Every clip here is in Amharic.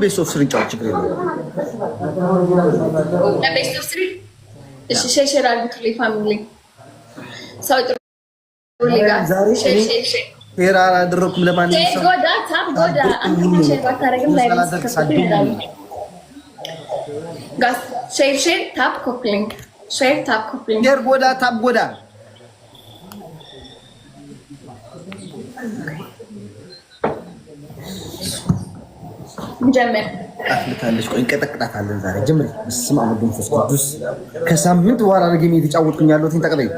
Best of three እንጫወት፣ ችግር የለውም። Best of three። እሺ፣ share share አድርጉት family፣ ሰው ጥሩልኝ ጋር ዛሬ share እኔ share share share አላደረኩም ለማንም share ሰው። ጎዳ tap ጎዳ። አንተ share ባታረግም ላይ ሳላደርግ ሳልደውል። Guys, share share tap copy link, share tap copy link. Share ጎዳ፣ tap ጎዳ። ጀምር። አፍልታለች። ቆይ እንቀጠቅጣታለን ዛሬ። ጀምሪ። በስመ አብ ወወልድ ወመንፈስ ቅዱስ። ከሳምንት በኋላ ነው game የተጫወትኩኝ ያለሁት። ጠቅለይ።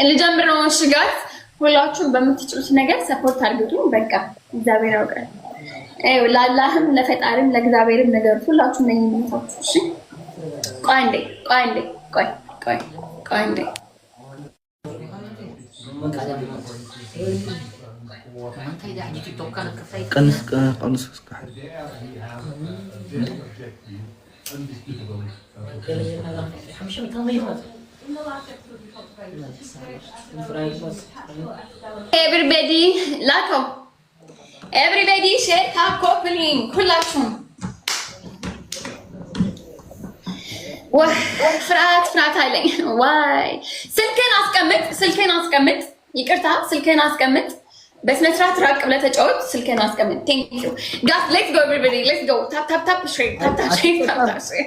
ልጀምር ነው። እሺ guys፣ ሁላችሁም በምትችሉት ነገር support አድርጉኝ። በቃ እግዚአብሔር ያውቃል። ይኸው ለአላህም ለፈጣሪም ለእግዚአብሔርም ነገሩት። ሁላችሁም ነኝ የምታችሁ። እሺ ቆይ አንዴ፣ ቆይ አንዴ፣ ቆይ ቆይ ቆይ አንዴ። ቀንስ ቀንስ። Everybody ላከው። Everybody share tap copy link ሁላችሁም። ፍርሃት ፍርሃት አለኝ። ዋይ፣ ስልክህን አስቀምጥ፣ ስልክህን አስቀምጥ። ይቅርታ፣ ስልክህን አስቀምጥ። በስነ ስርዓት ራቅ ብለህ ተጫወት። ስልክህን አስቀምጥ። Thank you guys, let's go everybody, let's go. Tap tap tap share, tap tap share, tap tap share,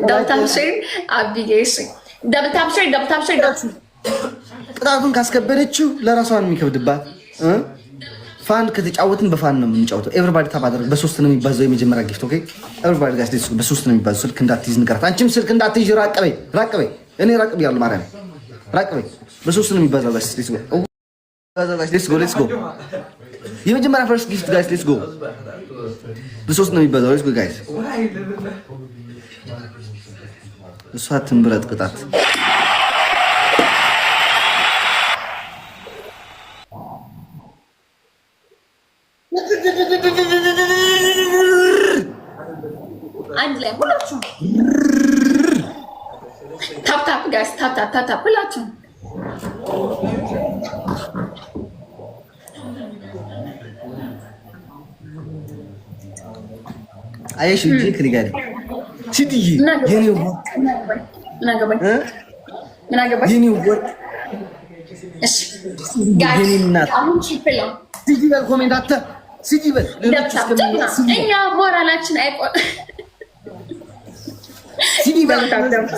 double tap share። አብዬ እሺ፣ double tap share, double tap share። ቅጣቱን ካስከበደችው ለራሷ ነው የሚከብድባት። Fun ከተጫወትን በ fun ነው የምንጫወተው። Everybody tap አድርግ። በሶስት ነው የሚባዛው የመጀመሪያ gift። Okay everybody guys, let's፣ በሶስት ነው የሚባዛው። ስልክ እንዳትይዝ ንገራት። አንቺም ስልክ እንዳትይዝ፣ ራቅ በይ፣ ራቅ በይ። እኔ ራቅ ብያለሁ። ማርያም ራቅ በይ። በሶስት ነው የሚባዛው guys። Let's go guys, let's go, let's go። የመጀመሪያ first gift guys, let's go። በሶስት ነው የሚባዛው። Let's go guys። እሷ ትምረጥ ቅጣት። አንድ ላይ ሁላችሁም tap tap guys, tap tap tap tap ሁላችሁም። አየሽ እንጂ ከኔ ጋር ሲድዬ የኔ ወርቅ። ምን አገባኝ? ምን አገባኝ? የኔ ወርቅ። እሺ guys፣ የኔ እናት። አሁን triple ነው። ሲዲ በል፣ comment አተ ሲዲ በል፣ ሌሎች እስከሚመጡ ሲዲ በል። እኛ ሞራላችን አይቆ ሲዲ በል፣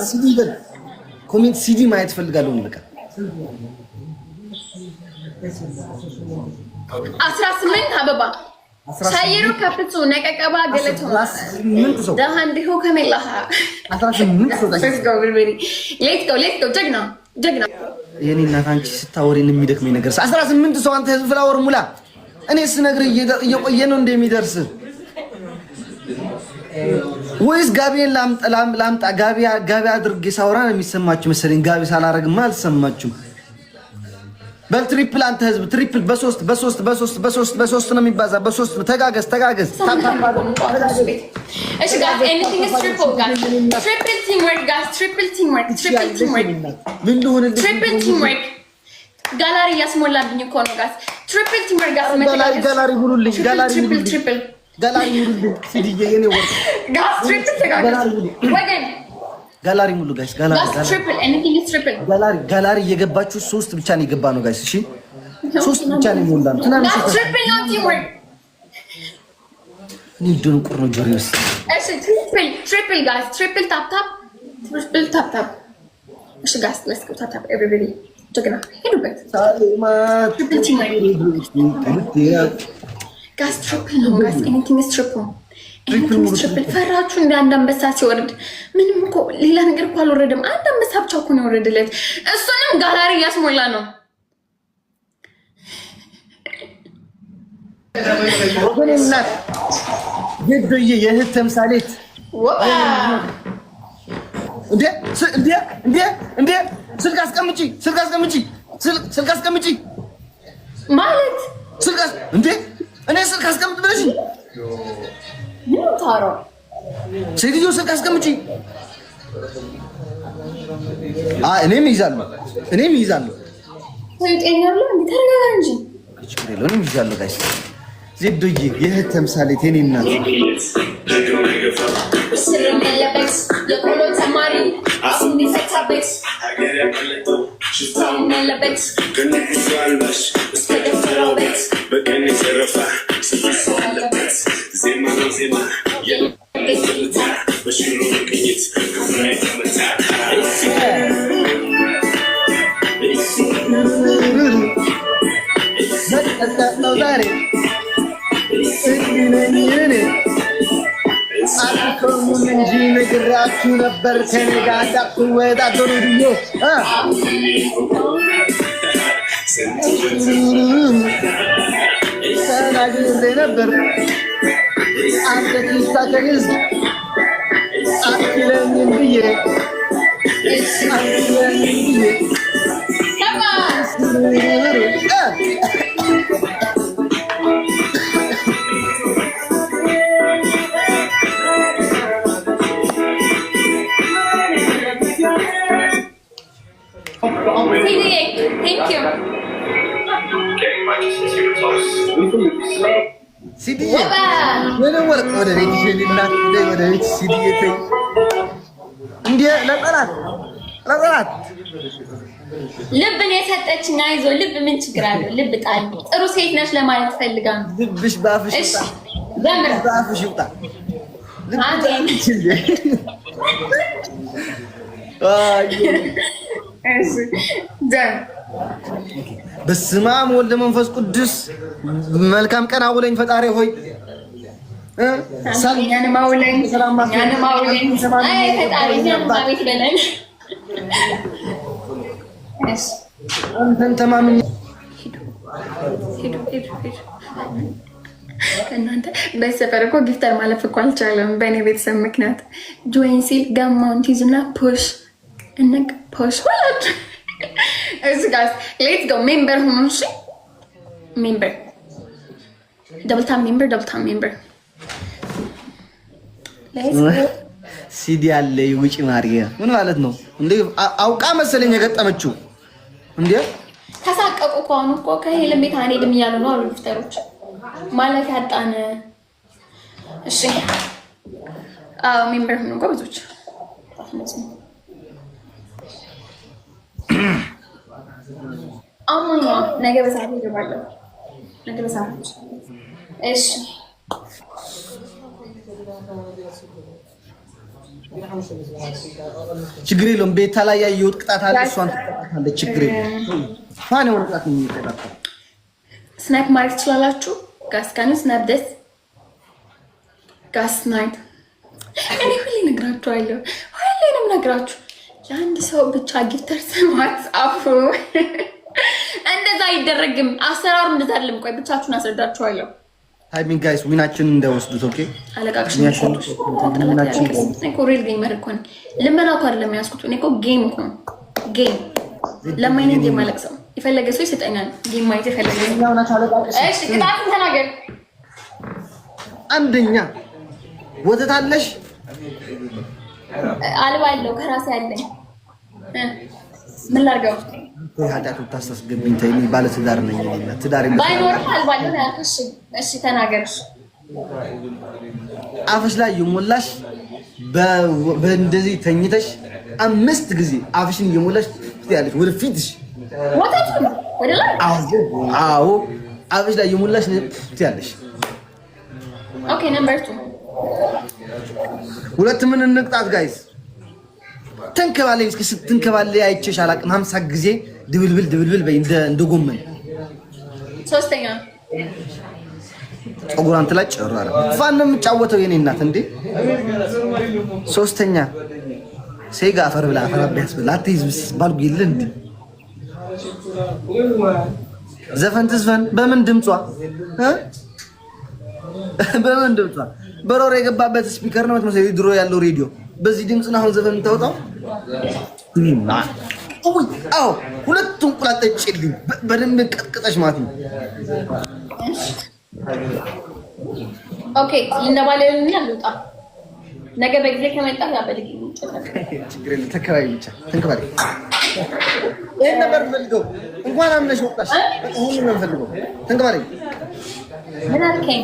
ሲዲ በል፣ comment ሲዲ ማየት ፈልጋለሁ። በቃ። 18 አበባ ሳይሩ ከፍጹ ነቀቀባ ገለቶ። 18 ሰው። ደሃ እንዲሁ ከሜላሃ። 18 ሰው። Let's go everybody, let's go, let's go። ጀግና ጀግና። የኔ እናት፣ አንቺ ስታወሪን የሚደክመኝ ነገር። 18 ሰው። አንተ ህዝብ flower ሙላ። እኔ ስነግርህ እየቆየ ነው እንደሚደርስ ወይስ ጋቢን ላምጣ? ጋቢ ጋቢ አድርጌ ሳውራ ነው የሚሰማችሁ መሰለኝ። ጋቢ ሳላረግማ አልሰማችሁም። በል triple፣ አንተ ህዝብ triple። በሶስት በሶስት በሶስት በሶስት በሶስት ነው የሚባዛ። በሶስት ተጋገዝ ተጋገዝ። እሺ guys, anything is triple guys። Triple teamwork guys, triple teamwork, triple teamwork። ምን ልሁንልሽ? Triple teamwork። Gallery እያስሞላብኝ እኮ ነው guys። Triple teamwork guys። ጋላሪ ሙሉልኝ፣ ጋላሪ Triple. ሙሉልኝ። Triple. ጋላሪ ሙሉልኝ ሲድዬ የኔ ወርቅ። Guys, triple ተጋገዝ ወገን። ጋላሪ ሙሉ guys፣ gallery። Guys, triple, anything is triple. Gallery gallery እየገባችሁ ሶስት ብቻ ነው የገባ ነው guys። እሺ ሶስት ብቻ ነው የሞላ ነው። ትናንሽ Guys, triple ነው teamwork። እኔ ድንቁር ነው ጆሮ ውስጥ። እሺ triple, triple guys, triple tap tap, triple tap tap። እሺ guys, let's go, tap tap everybody። ጀግና ሄዱበት። Triple teamwork guys, triple ነው guys። Anything is triple, anything is triple። ፈራችሁ እንደ አንድ አንበሳ ሲወርድ። ምንም እኮ ሌላ ነገር እኮ አልወረደም። አንድ አንበሳ ብቻ እኮ ነው የወረደለት። እሱንም ጋላሪ እያስሞላ ነው። ወገኔ እናት ጌዶዬ የእህት ተምሳሌት። ወባ። እንዴ እንዴ እንዴ እንዴ፣ ስልክ አስቀምጪ፣ ስልክ አስቀምጪ፣ ስልክ አስቀምጪ። ማለት ስልክ እንዴ፣ እኔ ስልክ አስቀምጥ ብለሽ ምን ታወራው? ሴትዮ ስልክ አስቀምጪ። አይ እኔም ይዛለሁ፣ እኔም ይዛለሁ። ሰው ጤና ያለው እንዴ? ተረጋጋ እንጂ። ችግር የለውም፣ እኔም ይዛለሁ guys። ዜዶዬ የእህት ተምሳሌት የኔ እናት። ስርም ያለበት የቆሎ ተማሪ አሁን የሚፈታበት ሽታውም ያለበት እስከደፈረው ቤት ሰው አለበት የቤት መጠጣት ነው ዛሬ፣ እንዲህ ነኝ እኔ። አትሰሙም እንጂ ነግራችሁ ነበር ከኔ ጋር እንዳትወዳደሩ ብዬ ተናግሬ ነበር። አንተ ኪሳከ ህዝብ አትለኝም ብዬ፣ አትለኝም ብዬ። Thank you. ሲዲዬ ምንም ወርቅ ወደ ቤትሽ እናት ወደ ቤት ሲዲዬ ተይ እንዴ፣ ለጠላት ለጠላት። ልብን የሰጠችኝ አይዞ ልብ ምን ችግር አለው? ልብ ጣል። ጥሩ ሴት ነች ለማለት ፈልጋ ነው። ልብሽ ባፍሽ ይውጣ፣ ባፍሽ ይውጣ። አሜን። እሺ ጀምር። በስመ አብ ወልድ መንፈስ ቅዱስ። መልካም ቀን አውለኝ ፈጣሪ ሆይ። እኛንም አውለኝ፣ እኛንም አውለኝ። አይ ፈጣሪ እኛንም አቤት በለን። እሺ። አንተን ተማምኜ። ሂዱ ሂዱ ሂዱ ሂዱ። እናንተ በሰፈር እኮ gifter ማለፍ እኮ አልቻለም። በእኔ ቤተሰብ ምክንያት join ሲል ጋማውን ትይዙና push እንቅ push ሁላችሁ። እዚህ guys, let's go. Member ሁኑ። እሺ member, double tap member, double tap member, let's go. ሲዲ አለ ውጪ ማርያ ምን ማለት ነው እንዴ? አውቃ መሰለኝ የገጠመችው እንዴ። ተሳቀቁ እኮ። አሁን እኮ ከሄለን ቤት አንሄድም እያሉ ነው አሉ gifter ኦች። ማለት ያጣን። እሺ አዎ member ሁኑ ጎበዞች። አሁን ነገ በሰዓት እገባለሁ። ነገ በሰዓት። እሺ። ችግር የለውም። ቤታ ላይ ያየሁት ቅጣት አለ። እሷን ትቀጣታለች። ችግር የለውም። Fun የሆነ ቅጣት ነው የሚቀጣው። Snipe ማድረግ ትችላላችሁ። Guys, can you snipe this? Guys, snipe። እኔ ሁሌ እነግራችኋለሁ፣ ሁሌ ነው የምነግራችሁ። የአንድ ሰው ብቻ gifter ስም አትጻፉ። እንደዛ አይደረግም። አሰራሩ እንደዛ አይደለም። ቆይ ብቻችሁን አስረዳችኋለሁ። Timing guys፣ win ኣችን እንዳይወስዱት። Okay. አለቃቅሽ እኮ real gamer እኮ ነኝ። ልመና እኮ አይደለም ያዝኩት። እኔ እኮ game እኮ ነው game ለማይነት የማለቅሰው የፈለገ ሰው ይሰጠኛል። Game ማየት የፈለገ። እሺ ቅጣትን ተናገር። አንደኛ ወተት አለሽ? አልባለሁ ከራሴ አለኝ። ምን ላድርገው? ኃጢአት ብታስታስገብኝ ተይ። እኔ ባለ ትዳር ነኝ። እኔ ትዳር ባይኖርም አልባለሁ ነው ያልኩህ። እሺ እሺ ተናገር። አፍሽ ላይ የሞላሽ በእንደዚህ ተኝተሽ አምስት ጊዜ አፍሽን እየሞላሽ ያለሽ ወደ ፊትሽ። ወተቱ ወደ ላይ? አዎ፣ አፍሽ ላይ እየሞላሽ ያለሽ። Okay, number 2. ሁለት ምን እንቅጣት guys? ተንከባለኝ እስኪ። ስትንከባለይ አይቼሽ አላውቅም። 50 ጊዜ ድብልብል ድብልብል በይ እንደ ጎመን። ሶስተኛ? ፀጉሯን ትላጭ ኧረ fun ነው የምጫወተው የኔ እናት እንዴ። ሶስተኛ ሴጋ አፈር ብላ አፈር ቢያስብላ አትይዝ ባልጉ የለ እንዴ። ዘፈን ትዝፈን በምን ድምጿ እ? በምን ድምጿ? በሮር የገባበት speaker ነው የምትመስለው፣ ድሮ ያለው ሬዲዮ። በዚህ ድምፅ ነው አሁን ዘፈን የምታወጣው። አዎ ሁለቱም እንቁላል ጠጪልኝ በደንብ ቀጥቅጠሽ ማለት ነው። Okay ልነባለልና ልውጣ። ነገ በጊዜ ከመጣ ያበልግ። ችግር የለም። ተከባይ ብቻ ተንከባለይ። ይሄን ነበር የምፈልገው። እንኳን አምነሽ ወጣሽ። ይሄን ነው የምፈልገው። ተንከባለይ። ምን አልከኝ?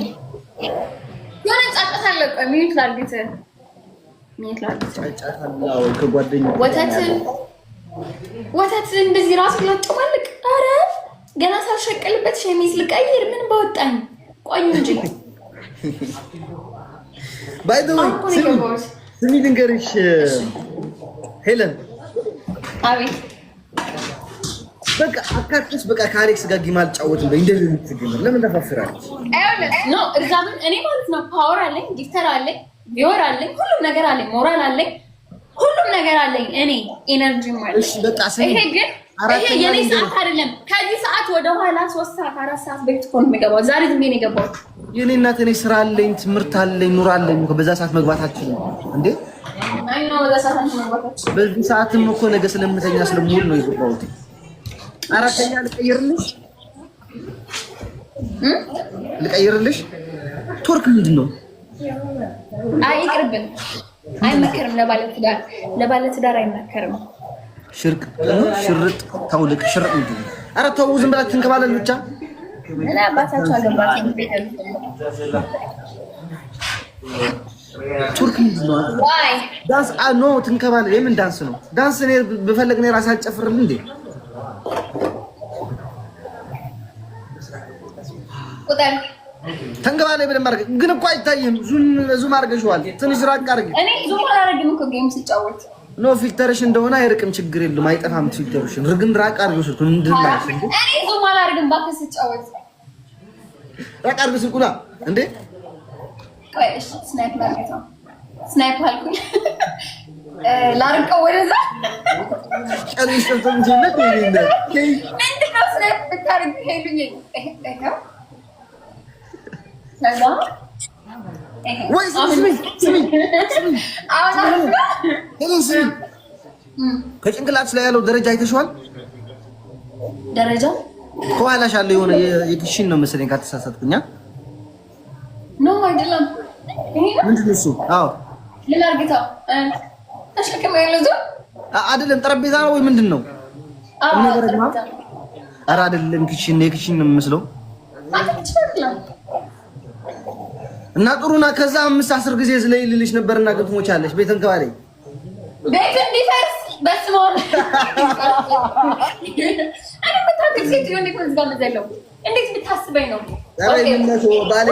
የሆነ ጫጫታ አለ። ቆይ mute ላድርግት፣ mute ላድርግት። ጫጫታ አለው ከጓደኞች። ወተት ወተት እንደዚህ ራሱ ላጨማልቅ። ኧረ ገና ሳልሸቅልበት ሸሚዝ ልቀይር ምን በወጣኝ። ቆይ እንጂ። By the way፣ ስሚ ልንገርሽ ሄለን። አቤት። በቃ አካክስ፣ በቃ ከአሌክስ ጋር game አልጫወትም በይ። እንደዚህ የምትገመር ለምን ተፋፍራለች? No፣ እግዚአብሔር እኔ ማለት ነው power አለኝ፣ gifter አለኝ፣ viewer አለኝ፣ ሁሉም ነገር አለኝ፣ ሞራል አለኝ፣ ሁሉም ነገር አለኝ። እኔ energy ማለት እሺ በቃ ስሚ። ይሄ ግን ይሄ የኔ ሰዓት አይደለም። ከዚህ ሰዓት ወደ ኋላ 3 ሰዓት 4 ሰዓት በፊት እኮ ነው የሚገባው። ዛሬ ዝም ብዬ ነው የገባሁት። የኔ እናት፣ እኔ ስራ አለኝ፣ ትምህርት አለኝ፣ ኑሮ አለኝ። በዛ ሰዓት መግባት አልችልም እንዴ? አይ ነው፣ በዛ ሰዓት አንተ መግባት። በዚህ ሰዓትም እኮ ነገ ስለምተኛ ስለምውል ነው የገባሁት። አራተኛ ልቀይርልሽ፣ ልቀይርልሽ። Twerk ምንድን ነው? አይ ይቅርብን፣ አይመከርም። ለባለትዳር ለባለትዳር አይመከርም። ሽርቅ ሽርጥ ታውልቅ ሽርጥ ምንድን ነው? ኧረ ተው፣ ዝም ብላችሁ ትንከባለል ብቻ። እኔ አባታቸው አገባቸው። Twerk ምንድን ነው? ዋይ። ዳንስ no፣ ትንከባለል። የምን ዳንስ ነው? ዳንስ እኔ ብፈለግ እኔ ራሴ አልጨፍርም እንዴ? ቁጥር። ተንከባለይ በደንብ አድርገህ ግን እኮ አይታይም። Zoom zoom አድርገሽዋል። ትንሽ ራቅ አድርጊ። እኔ zoom አላደርግም እኮ game ስጫወት። No፣ filter ሽ እንደሆነ አይርቅም፣ ችግር የለም፣ አይጠፋም። Filter ሽን ግን ራቅ አድርጊው ስልኩን እንድናይሽ እንዴ። እኔ zoom አላደርግም እባክህ ስጫወት። ራቅ አድርጊው ስልኩና እንዴ። ቆይ እሺ፣ snipe ላድርግ ነው። Snipe አልኩኝ፣ ላርቀው ወደዛ። ጨርሽ ተምተምጀለት። ምንድን ነው snipe ብታደርግ ሄሉኝ ይኸው ከዛ ወይ ስሚ ስሚ። አሁን ሄለን ስሚ፣ ከጭንቅላትሽ ላይ ያለው ደረጃ አይተሽዋል? ደረጃ? ከኋላሽ ያለው የሆነ የ kitchen ነው መሰለኝ ካልተሳሳትኩኝ። No፣ አይደለም። ይሄ ነው። ምንድን ነው እሱ? አዎ። ሌላ እርግታው ተሸክመው ያለው ዞ አይደለም፣ ጠረጴዛ ነው ወይ ምንድን ነው? ኧረ አይደለም፣ kitchen የ kitchen ነው የሚመስለው። አንተ kitchen አይደለም። እና ጥሩና ከዛ 5 10 ጊዜ ዝለይ ልልሽ ነበርና ግን ትሞቻለሽ። ቤት ተንከባለይ። ቤት እንዲፈርስ በስመ አብ። እኔ የምታክል ሴትዮ እንዴት ነው እዚህ ጋር የምዘለው? እንዴት ብታስበኝ ነው? ኧረ የምነቱ ባሌ።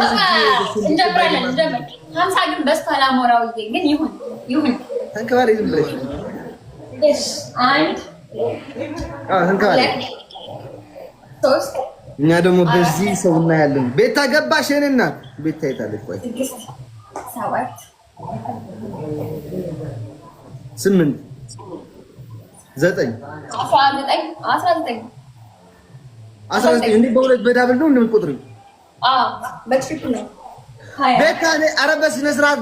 እንጀምራለን፣ እንጀምር። 50 ግን በስቷል። አሞራውዬ ግን ይሁን ይሁን። ተንከባለይ ዝም ብለሽ። እሺ፣ አንድ፣ አዎ ተንከባለይ። ሁለት፣ ሶስት፣ እኛ ደግሞ በዚህ ሰው እናያለን። ቤታ ገባሽ? የእኔ እናት ቤታ የታለች? ቆይ። 6፣ 7፣ 8፣ 9፣ 19፣ 19። 19 እንዴ? በሁለት በ double ነው እንደምትቆጥሪው? አዎ፣ በ triple ነው። 20። ቤታ ኧረ በስነ ስርዓት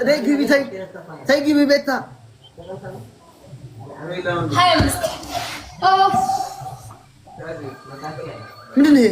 ነይ ግቢ፣ ተይ ተይ ግቢ ቤታ። 25። ምንድን ነው ይሄ?